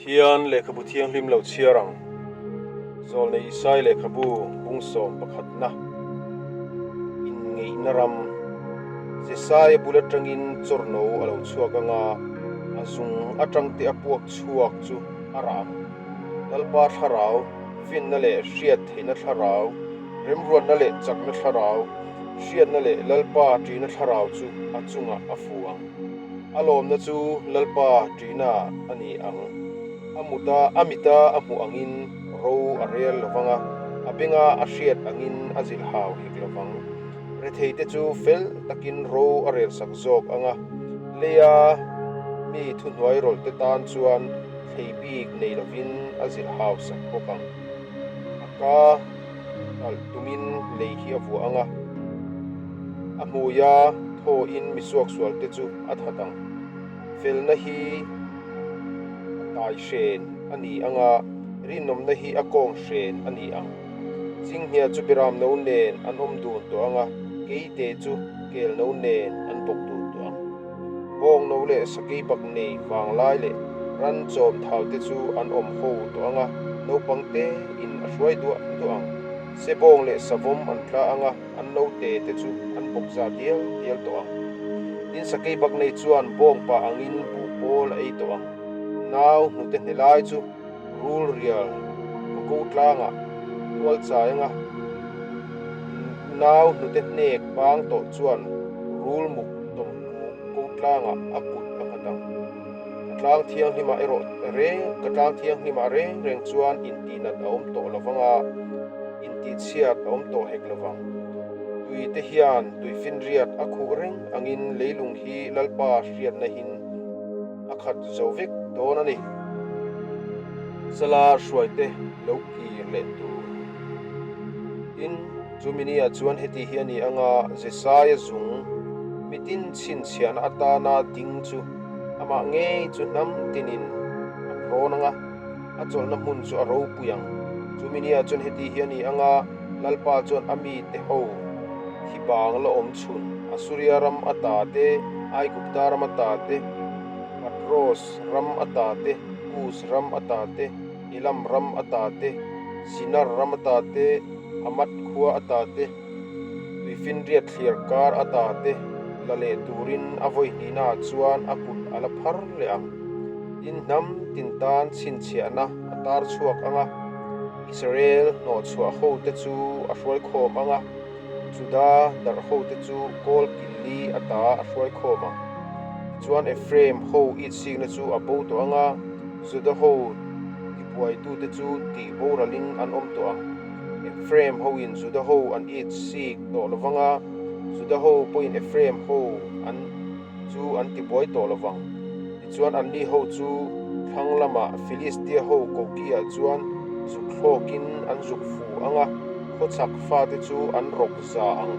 Pathian lehkhabu thianghlim lo chhiar ang. Zawlnei Isai lehkhabu bungsawm pakhatna inngeihna ram Jesaia bul atangin chawrno a lo chhuak anga a zung atangte a puak chhuak chu a rah ang. Lalpa thlarau, finna leh hriat theihna thlarau, remruatna leh chakna thlarau, hriatna leh Lalpa ṭihna thlarau chu a chungah a fu ang. A lawmna chu Lalpa ṭihna a ni ang. A muta a mita a hmuh angin ro a rel lo vang a, a benga a hriat angin a zilh hau hek lo vang. Retheite chu fel takin ro a relsak zawk ang a, leia mi thuhnuai rawlhte tan chuan thlei bik nei lovin a zilh hau sak bawk ang. A ka talh tumin lei hi a vuah ang a, a hmuia thawhin mi suaksualte chu a that ang. Felna hi a tai hren a ni ang a, rinawmna hi a kawng hren a ni ang. Chinghnia chu beram no nen an awm dun tawh ang a, keite chu kel no nen an bawk dun tawh ang. Bawng no leh sakei bak nei vanglai leh ran chawm thau te chu an awm ho tawh ang a, naupang te in a hruai duah duah ang. Sebawng leh savawm an tla ang a, an naute te chu an bawk za dial dial tawh ang. Tin, sakei bak nei chuan bawng pa angin buh pawl a ei tawh ang. Nau hnute hne lai chu rul rial ka ko tlangah tual chai anga nau hnute hnek bang tawh chuan rul muk tawm kuk ko tlangah a kut a nghat ang. Ka tlang thianghlimah erawh reng ka tlang thianghlimah reng reng chuan intihnat a awm tawh lovang a, intihchhiat a awm tawh hek lovang. Tui te hian tuifinriat a khuh reng angin leilung hi Lalpa hriatna hin a khat zo vek dawn a ni. Sala hruaite lo kir leh tur. Tin, chu mini ah chuan heti hi a ni ang a, Jesaia zung mitin chhinchhiahna atana ding chu amah ngei chu hnam tinin an rawn ang a, a chawlhna hmun chu a ropui ang. Chu mini ah chuan heti hi a ni ang a, Lalpa chuan a mite ho thi bang la awm chhun, Asuria ram ata te, Aigupta ram ata te, Patros ram ata te, Kus ram ata te, Elam ram ata te, Sinar ram ata te, Hamath khua ata te, Tuifinriat thliar kar ata te la leh turin a vawi hnihnaah chuan a kut a la phar leh ang. Tin, hnam tin tan chhinchhiahna a tar chhuak ang a. Israel hnawhchhuah hote chu a hruaikhawm ang a, Juda darh hote chu kawl killi ata a hruaikhawm ang. Tichuan Ephraim ho itsikna chu a bo tawh ang a, Juda ho tibuaitute chu tih boralin an awm tawh ang. Ephraim hoin Juda ho an itsik tawh lo vang a, Juda ho pawhin Ephraim ho an chu an tibuai tawh lo vang. Tichuan anni ho chu thlang lamah Filistia ho kokiah chuan zuk thlawkin an zuk fu ang a, khawchhak fate chu an rawk za ang.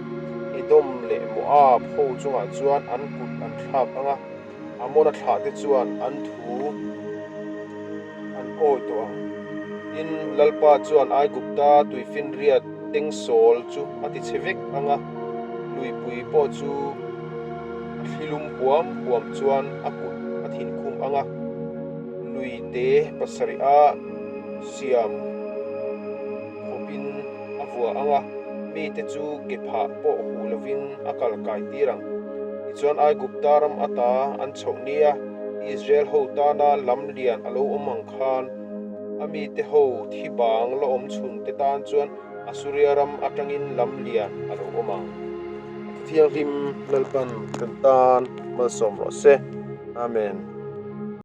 Edom leh Moab ho chungah chuan an kut an thlak ang a, Amona thlahte chuan an thu an awi tawh ang. Tin, Lalpa chuan Aigupta tuifinriat tengsawl chu a ti chhe vek ang a, luipui pawh chu a thlilum huam huam chuan a kut a thinkhum ang a, lui te pasarih a siam khawpin a vuah ang a, mite chu ke phah pawh huh lovin a kal kai tir ang. Tichuan Aigupta ram ata an chhoh nia Israel ho tana lam lian a lo awm ang khan a mite ho thi bang la awm chhun te tan chuan Asuria ram atangin lam lian a lo awm ang. A Thianghlim Lalpan kan tan malsawm rawh se. Amen.